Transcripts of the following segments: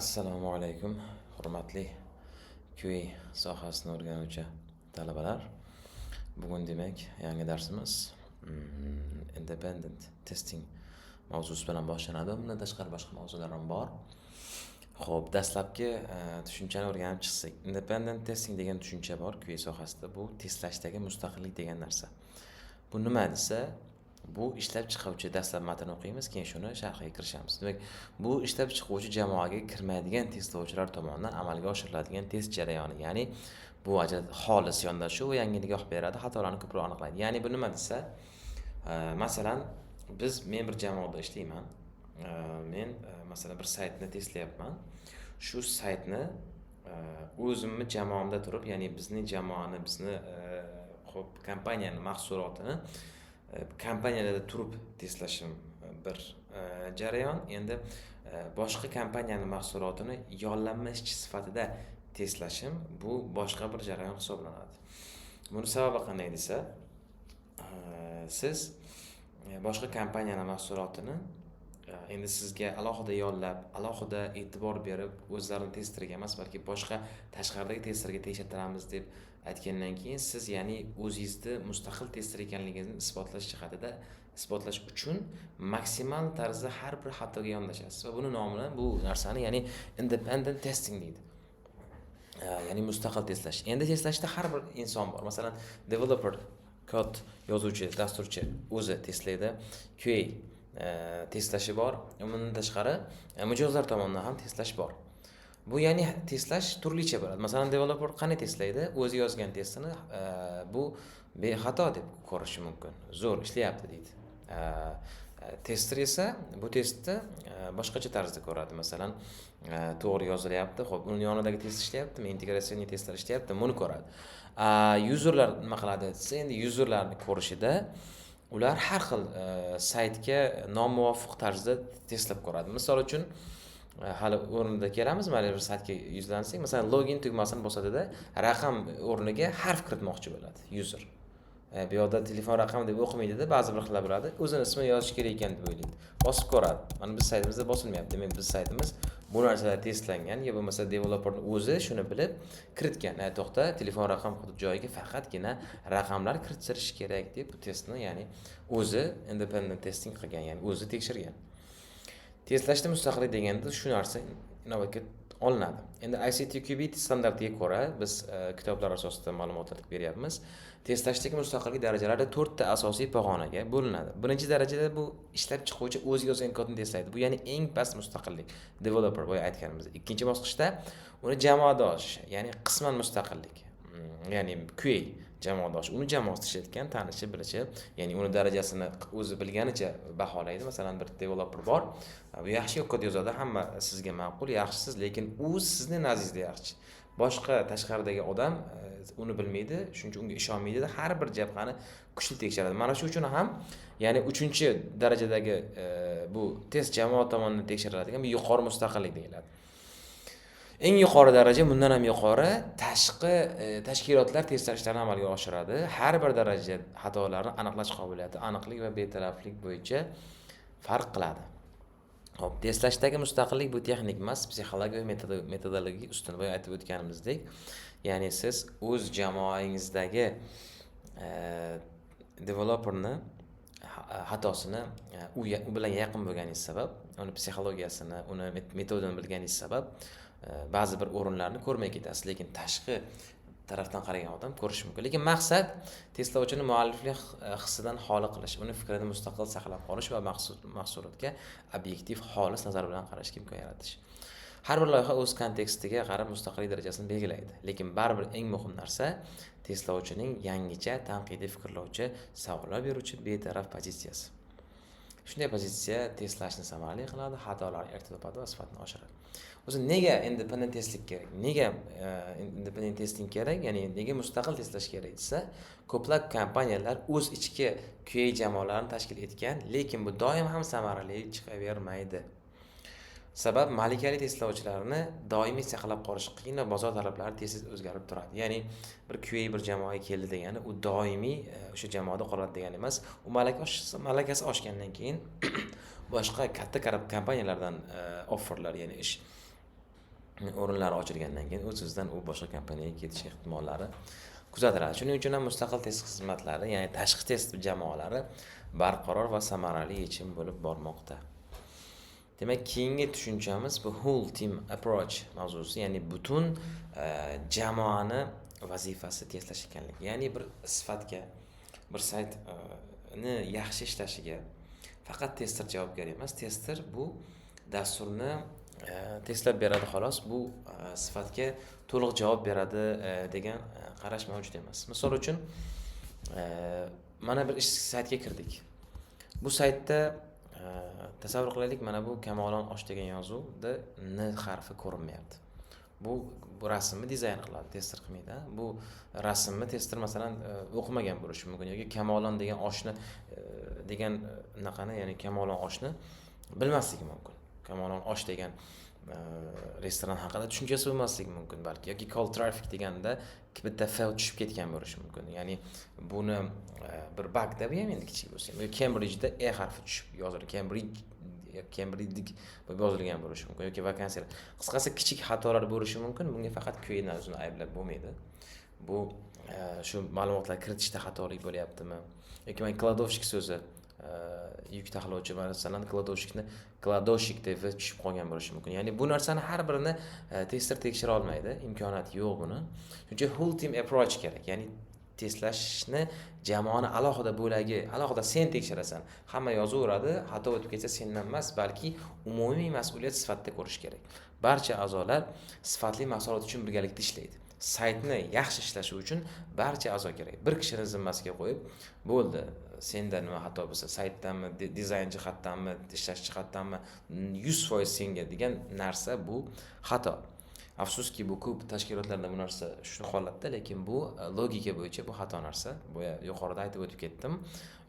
Assalomu alaykum, hurmatli QA sohasini o'rganuvchi talabalar. Bugun, demak, yangi darsimiz independent testing mavzusi bilan boshlanadi. Bundan tashqari boshqa mavzular ham bor. Xo'p, dastlabki tushunchani o'rganib chiqsak, independent testing degan tushuncha bor QA sohasida. Bu testlashdagi mustaqillik degan narsa. Bu nima desa, bu ishlab chiquvchi, dastlab matnni o'qiymiz, keyin shuni sharhiga kirishamiz. Demak, bu ishlab chiquvchi jamoaga kirmaydigan testlovchilar tomonidan amalga oshiriladigan test jarayoni. Ya'ni bu xolis yondashuv va yangi nigoh beradi, xatolarni ko'proq aniqlaydi. Ya'ni bu nima desa, masalan, men bir jamoada ishlayman. Men masalan, bir saytni testlayapman. Shu saytni o'zimni jamoamda turib, ya'ni bizni jamoani, bizni, xo'p, kompaniyani mahsulotini kompaniyalarda turib testlashim bir jarayon. Endi boshqa kompaniyani mahsulotini yollanma ishchi sifatida testlashim, bu boshqa bir jarayon hisoblanadi. Buni sababi qanday desa, siz boshqa kompaniyani mahsulotini endi sizga alohida yollab, alohida e'tibor berib, o'zlarini testeriga emas, balki boshqa tashqaridagi testerga tekshirtiramiz deb aytgandan keyin, siz, ya'ni o'zingizni mustaqil tester ekanligingizni isbotlash jihatida, isbotlash uchun maksimal tarzda har bir xatoga yondashasiz va buni nomini, bu narsani, ya'ni independent testing deydi. Ya'ni mustaqil testlash. Endi testlashda har bir inson bor. Masalan, developer, kod yozuvchi, dasturchi o'zi testlaydi. QA testlashi bor. Bundan tashqari mijozlar tomonidan ham testlash bor. Bu, ya'ni testlash turlicha bo'ladi. Masalan, developer qanday testlaydi? O'zi yozgan testini bu bexato deb ko'rishi mumkin. Zo'r ishlayapti deydi. Tester esa bu testni boshqacha tarzda ko'radi. Masalan, to'g'ri yozilyapti, ho'p, uni yonidagi test ishlayaptimi, интеграционный testlar ishlayaptimi, buni ko'radi. Userlar nima qiladi desa, endi userlarni ko'rishida ular har xil saytga nomuvofiq tarzda testlab ko'radi. Misol uchun, hali o'rnida kelamiz. Mana bir saytga yuzlansak, masalan, login tugmasini bosadida, raqam o'rniga harf kiritmoqchi bo'ladi user. Bu yoqda telefon raqami deb o'qimaydida, ba'zi bir xillar bo'ladi, o'zini ismini yozish kerak ekan deb o'ylaydi, bosib ko'radi. Mana biz saytimizda bosilmayapti, demak, biz saytimiz bu narsalar testlangan yo bo'lmasa developerni o'zi shuni bilib kiritgan. To'xta, telefon raqam joyiga faqatgina raqamlar kiritilishi kerak deb bu testni, ya'ni o'zi independent testing qilgan, ya'ni o'zi tekshirgan. Testlashda mustaqillik deganda shu narsa inobatga olinadi. Endi ISTQB standartiga ko'ra, biz kitoblar asosida ma'lumotlar beryapmiz, testlashdagi mustaqillik darajalari to'rtta asosiy pog'onaga bo'linadi. Birinchi darajada bu ishlab chiquvchi o'zi yozgan kodni testlaydi. Bu, ya'ni eng past mustaqillik, developer, boya aytganimizdek. Ikkinchi bosqichda uni jamoadosh, ya'ni qisman mustaqillik, ya'ni QA jamoadosh, uni jamoasida ishlayotgan tanishi bilishi, ya'ni uni darajasini o'zi bilganicha baholaydi. Masalan, bir developer bor, bu yaxshi kod yozadi, hamma sizga ma'qul, yaxshisiz, lekin u sizni nazdingizda yaxshi. Boshqa tashqaridagi odam uni bilmaydi, shuning uchun unga ishonmaydida, har bir jabhani kuchli tekshiradi. Mana shu uchun ham, ya'ni uchinchi darajadagi bu test jamoa tomonidan tekshiriladigan, bu yuqori mustaqillik deyiladi. Eng yuqori daraja, bundan ham yuqori, tashqi tashkilotlar testlashlarini amalga oshiradi. Har bir daraja xatolarni aniqlash qobiliyati, aniqlik va betaraflik bo'yicha farq qiladi. Ho'p, testlashdagi mustaqillik bu texnik emas, psixologiya va metodologik ustun. Boya aytib o'tganimizdek, ya'ni siz o'z jamoangizdagi developerni xatosini u bilan yaqin bo'lganingiz sabab, uni psixologiyasini, uni metodini bilganingiz sabab ba'zi bir o'rinlarni ko'rmay ketasiz, lekin tashqi tarafdan qaragan odam ko'rishi mumkin. Lekin maqsad testlovchini mualliflik hissidan xoli qilish, uni fikrini mustaqil saqlab qolish va mahsulotga obyektiv, xolis nazar bilan qarashga imkon yaratish. Har bir loyiha o'z kontekstiga qarab mustaqillik darajasini belgilaydi, lekin baribir eng muhim narsa testlovchining yangicha, tanqidiy fikrlovchi, savollar beruvchi betaraf pozitsiyasi. Shunday pozitsiya testlashni samarali qiladi, xatolarni erta topadi va sifatini oshiradi. O'zi nega independent testlik kerak, nega independent testing kerak, ya'ni nega mustaqil testlash kerak desa, ko'plab kompaniyalar o'z ichki QA jamoalarini tashkil etgan, lekin bu doim ham samarali chiqavermaydi. Sabab malakali testlovchilarni doimiy saqlab qolish qiyin va bozor talablari tez tez o'zgarib turadi. Ya'ni bir QA bir jamoaga keldi degani u doimiy o'sha jamoada qoladi degani emas. U malakasi oshgandan keyin boshqa katta kompaniyalardan offerlar, ya'ni ish O'rinlari ochilgandan keyin o'z-o'zidan u boshqa kompaniyaga ketish ehtimollari kuzatiladi. Shuning uchun ham mustaqil test xizmatlari, ya'ni tashqi test jamoalari barqaror va samarali yechim bo'lib bormoqda. Demak, keyingi tushunchamiz bu whole team approach mavzusi, ya'ni butun jamoani vazifasi testlash ekanligi. Ya'ni bir sifatga, bir saytni yaxshi ishlashiga faqat tester javobgar emas. Tester bu dasturni testlab beradi, xolos. Bu sifatga to'liq javob beradi degan qarash mavjud emas. Misol uchun, mana bir ish saytga kirdik. Bu saytda, tasavvur qilaylik, mana bu "Kamolon osh" degan yozuvda n harfi ko'rinmayapti. Bu rasmni dizayn qiladi, tester qilmaydi. Bu rasmni tester, masalan, o'qimagan bo'lishi mumkin yoki Kamolon degan oshni degan anaqani, ya'ni Kamolon oshni bilmasligi mumkin. Kamolon osh degan restoran haqida tushunchasi bo'lmasligi mumkin balki yoki call traffic deganda bitta f tushib ketgan bo'lishi mumkin. Ya'ni buni bir bugda bu ham endi kichik bo'lsa ham, Cambridgeda e harfi tushib yozilgan, Cambridge, Cambridge bo'lib yozilgan bo'lishi mumkin yoki vakansiyalar. Qisqasi, kichik xatolar bo'lishi mumkin. Bunga faqat QAni o'zini ayblab bo'lmaydi. Bu shu ma'lumotlar kiritishda xatolik bo'lyaptimi yoki mana кладовщик so'zi, yuk taxlovchi, masalan, кладовщик ni кладовщик deb tushib qolgan bo'lishi mumkin. Ya'ni bu narsani har birini tester tekshira olmaydi, imkoniyati yo'q buni. Shuning uchun whole team approach kerak, ya'ni testlashni jamoani alohida bo'lagi, alohida sen tekshirasan, hamma yozaveradi, xato o'tib ketsa sendan emas, balki umumiy mas'uliyat sifatida ko'rish kerak. Barcha a'zolar sifatli mahsulot uchun birgalikda ishlaydi. Saytni yaxshi ishlashi uchun barcha a'zo kerak. Bir kishini zimmasiga qo'yib bo'ldi, senda nima xato bo'lsa, saytdanmi, dizayn jihatdanmi, ishlash jihatdanmi, 100% senga degan narsa bu xato. Afsuski, bu ko'p tashkilotlarda bu narsa shu holatda, lekin bu logika bo'yicha bu xato narsa. Boya yuqorida aytib o'tib ketdim,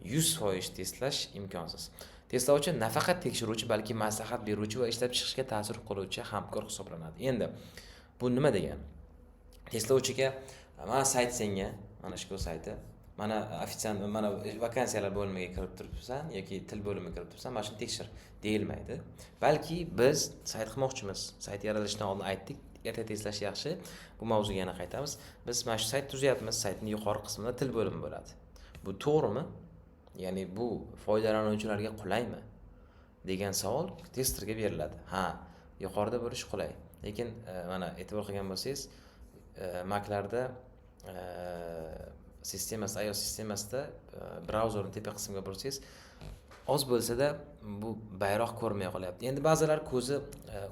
100% testlash imkonsiz. Testlovchi nafaqat tekshiruvchi, balki maslahat beruvchi va ishlab chiqishga ta'sir qiluvchi hamkor hisoblanadi. Endi bu nima degani? Testlovchiga mana sayt senga, mana shu sayti, mana ofitsiant, mana vakansiyalar bo'limiga kirib turibsan yoki til bo'limiga kirib turibsan, mana shuni tekshir deyilmaydi. Balki biz sayt qilmoqchimiz. Sayt yaralishidan oldin aytdik, erta testlash yaxshi, bu mavzuga yana qaytamiz. Biz mana shu sayt tuzyapmiz, saytni yuqori qismida til bo'limi bo'ladi. Bu to'g'rimi, ya'ni bu foydalanuvchilarga qulaymi degan savol testerga beriladi. Ha, yuqorida bo'lishi qulay, lekin mana e'tibor qilgan bo'lsangiz, Maclarda sistemasi, iOS sistemasida brauzerni tepa qismiga bursangiz, oz bo'lsada bu bayroq ko'rinmay qolyapti. Endi ba'zilar ko'zi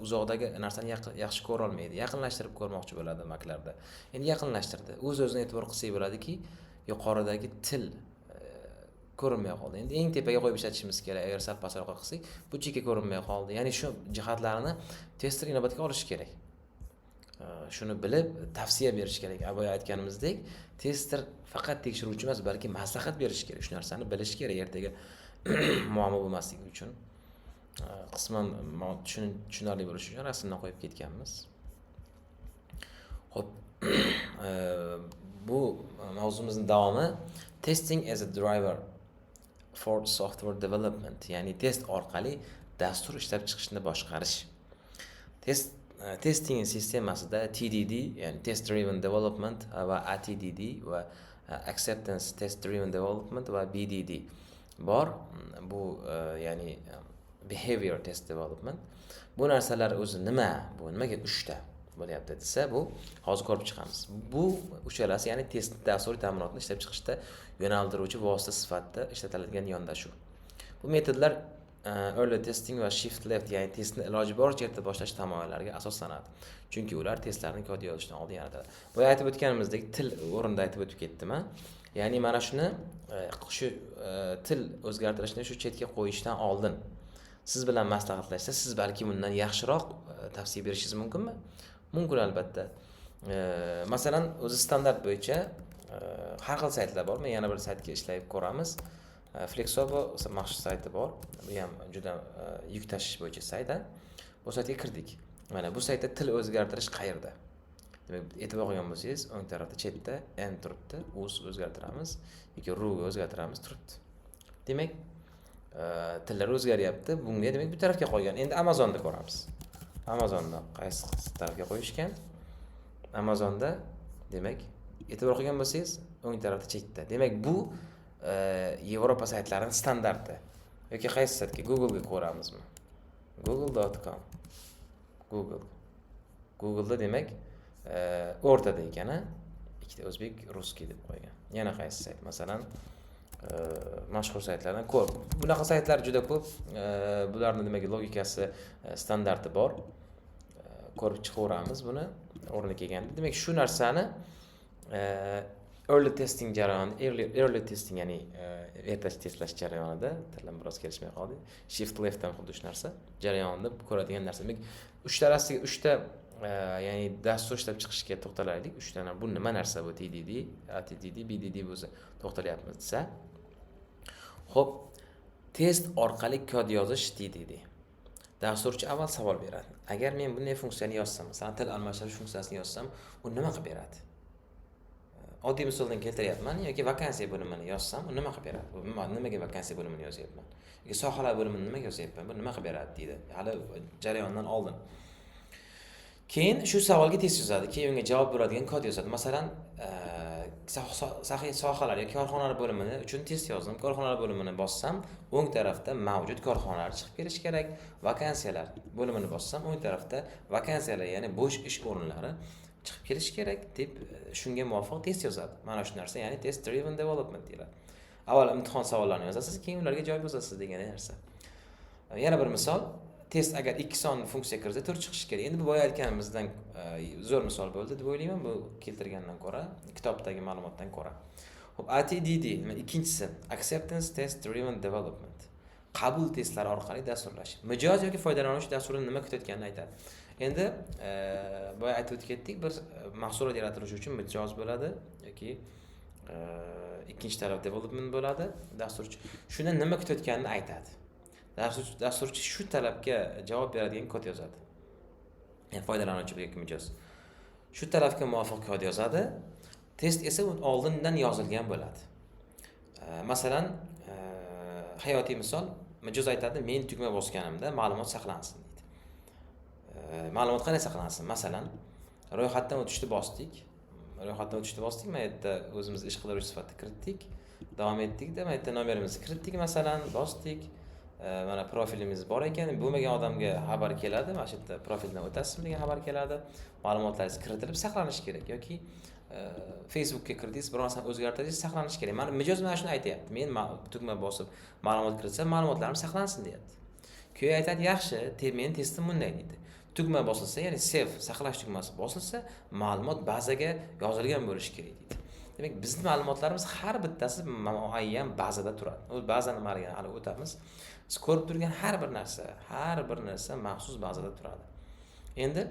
uzoqdagi narsani yaxshi ko'rolmaydi, yaqinlashtirib ko'rmoqchi bo'ladi Maclarda. Endi yaqinlashtirdi, o'z o'zini e'tibor qilsak bo'ladiki, yuqoridagi til ko'rinmay qoldi. Endi eng tepaga qo'yib ishlatishimiz kerak. Agar sal pastroqqa qilsak, bu chekka ko'rinmay qoldi. Ya'ni shu jihatlarini tester inobatga olishi kerak, shuni bilib tavsiya berish kerak. Boya aytganimizdek, tester faqat tekshiruvchi emas, balki maslahat berishi kerak. Shu narsani bilish kerak, ertaga muammo bo'lmasligi uchun. Qisman tushunarli bo'lishi uchun rasmdan qo'yib ketganmiz. Ho'p, bu mavzumizni davomi testing as a driver for software development, ya'ni test orqali dastur ishlab chiqishni boshqarish. Testing sistemasida TDD, ya'ni test driven development va ATDD va acceptance test driven development va BDD bor. Bu ya'ni behavior test development. Bu narsalar o'zi nima, bu nimaga uchta bo'lyapti desa, bu hozir ko'rib chiqamiz. Bu uchalasi, ya'ni test dasturiy ta'minotni ishlab chiqishda yo'naltiruvchi vosita sifatida ishlatiladigan yondashuv. Bu metodlar early testing va shift left, ya'ni testni iloji boricha erta boshlash tamoyillariga asoslanadi, chunki ular testlarni kod yozishdan oldin yaratadi. Boya aytib o'tganimizdek, til o'rnida aytib o'tib ketdim. Ya'ni mana shuni shu til o'zgartirishni shu chetga qo'yishdan oldin siz bilan maslahatlashsa, siz balki bundan yaxshiroq tavsiya berishingiz mumkinmi? Mumkin, albatta. Masalan, o'zi standart bo'yicha har xil saytlar bor. Men yana bir saytga ishlab ko'ramiz. Flexobo maxsus sayti bor, bu ham juda yuk tashish bo'yicha sayt. Bu saytga kirdik. Mana bu saytda til o'zgartirish qayerda? Demak, e'tibor qilgan bo'lsangiz, o'ng tarafda chetda en turibdi, uz o'zgartiramiz yoki ruga o'zgartiramiz turibdi. Demak, tillar o'zgaryapti. Bunga, demak, bu tarafga qolgan. Endi Amazonda ko'ramiz. Amazonda qaysi tarafga qo'yishgan? Amazonda, demak, e'tibor qilgan bo'lsangiz, o'ng tarafda, chetda. Demak, bu Yevropa saytlarini standarti. Yoki qaysi saytga, Googlega ko'ramizmi? google.com, Google. Google'da, demak, o'rtada ekan, a, ikkita o'zbek, русский deb qo'ygan. Yana qaysi sayt? Masalan, mashhur saytlardan ko'p, bunaqa saytlar juda ko'p. Bularni, demak, logikasi, standarti bor. Ko'rib chiqaveramiz buni o'rni kelganda. Demak, shu narsani early testing jarayoni, early testing, ya'ni erta testlash jarayonida, tilim biroz kelishmay qoldi, shift left ham xuddi shu narsa jarayonida ko'radigan narsa. Demak, uchtalasiga, uchta, ya'ni dastur ishlab chiqishga to'xtalaylik. Uchtana bu nima narsa? Bu TDD, ATDD, BDD bo'lsa, to'xtalyapmiz desa. Ho'p, test orqali kod yozish, TDD. Dasturchi avval savol beradi: agar men bunday funksiyani yozsam, masalan, til almashtirish funksiyasini yozsam, u nima qilib beradi? Oddiy misoldan keltiryapman. Yoki vakansiya bo'limini yozsam, u nima qilib beradi? Bu nimaga vakansiya bo'limini yozyapman yoki sohalar bo'limini nimaga yozyapman, bu nima qilib beradi deydi hali jarayondan oldin. Keyin shu savolga test yozadi, keyin unga javob beradigan kod yozadi. Masalan, sohalar yoki korxonalar bo'limini uchun test yozdim. Korxonalar bo'limini bossam, o'ng tarafda mavjud korxonalar chiqib kelishi kerak. Vakansiyalar bo'limini bossam, o'ng tarafda vakansiyalar, ya'ni bo'sh ish o'rinlari chiqib kelishi kerak deb, shunga muvofiq test yozadi. Mana shu narsa, ya'ni test driven development deyiladi. Avval imtihon savollarini yozasiz, keyin ularga javob yozasiz degan narsa. Yana bir misol: test agar ikki sonli funksiya kirsa, to'rt chiqishi kerak. Endi bu boya aytganimizdan zo'r misol bo'ldi deb o'ylayman bu keltirgandan ko'ra, kitobdagi ma'lumotdan ko'ra. Ho'p, ATDD nima? Ikkinchisi acceptance test driven development, qabul testlari orqali dasturlash. Mijoz yoki foydalanuvchi dasturdan nima kutayotganini aytadi. Endi boya aytib o'tib ketdik, bir mahsulot yaratilishi uchun mijoz bo'ladi yoki ikkinchi taraf development bo'ladi, dasturchi. Shundan nima kutayotganini aytadi. Dasturchi shu talabga javob beradigan kod yozadi, ya'ni foydalanuvchi yoki mijoz shu talabga muvofiq kod yozadi. Test esa u oldindan yozilgan bo'ladi. Masalan, hayotiy misol: mijoz aytadi, men tugma bosganimda ma'lumot saqlansin deydi. Ma'lumot qanday saqlansin? Masalan, ro'yxatdan o'tishni bosdik, ro'yxatdan o'tishni bosdik, mana yerda o'zimiz ish qidiruvchi sifatida kiritdik, davom etdikda, mana yerda nomerimizni kiritdik, masalan, bosdik. Mana profilimiz bor ekan. Bo'lmagan odamga xabar keladi, mana shu yerda profildan o'tasizmi degan xabar keladi, ma'lumotlaringiz kiritilib saqlanishi kerak. Yoki Facebookka kirdingiz, biror narsani o'zgartirdingiz, saqlanishi kerak. Mana mijoz mana shuni aytyapti: men tugma bosib ma'lumot kiritsam, ma'lumotlarim saqlansin deyapti. QA aytadi, yaxshi, meni testim bunday deydi: tugma bosilsa, ya'ni save, saqlash tugmasi bosilsa, ma'lumot bazaga yozilgan bo'lishi kerak deydi. Demak, bizni ma'lumotlarimiz har bittasi muayyan bazada turadi. U baza nimaligini hali o'tamiz. Siz ko'rib turgan har bir narsa, har bir narsa maxsus bazada turadi. Endi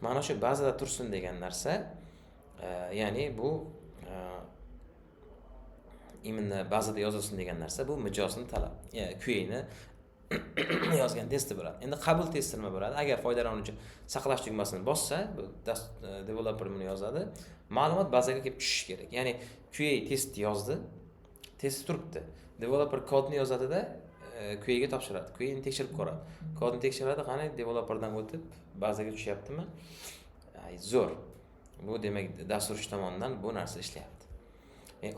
mana shu bazada tursin degan narsa, ya'ni bu именно bazada yozilsin degan narsa, bu mijozni talab, QAni yozgan testi bo'ladi. Endi qabul testi nima bo'ladi? Agar foydalanuvchi saqlash tugmasini bossa, bu developer buni yozadi, ma'lumot bazaga kelib tushishi kerak. Ya'ni QA test yozdi, test turibdi, developer kodni yozadida, QAga topshiradi. QA tekshirib ko'radi, kodni tekshiradi, qani, developerdan o'tib bazaga tushyaptimi? Ay, zo'r. Bu, demak, dasturchi tomonidan bu narsa ishlayapti.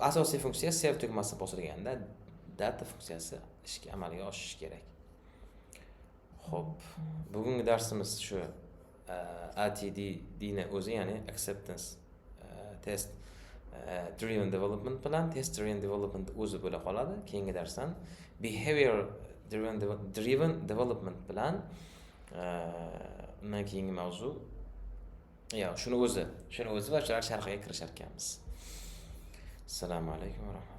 Asosiy funksiya save tugmasi bosilganda data funksiyasi ishga amalga oshishi kerak. Ho'p, bugungi darsimiz shu ATDDni o'zi, ya'ni acceptance test driven development bilan test driven development o'zi bo'la qoladi. Keyingi darsdan behavior driven development bilan undan keyingi mavzu, yo shuni o'zi va shular sharhiga kirishar ekanmiz. Assalomu alaykum va rahmatulloh.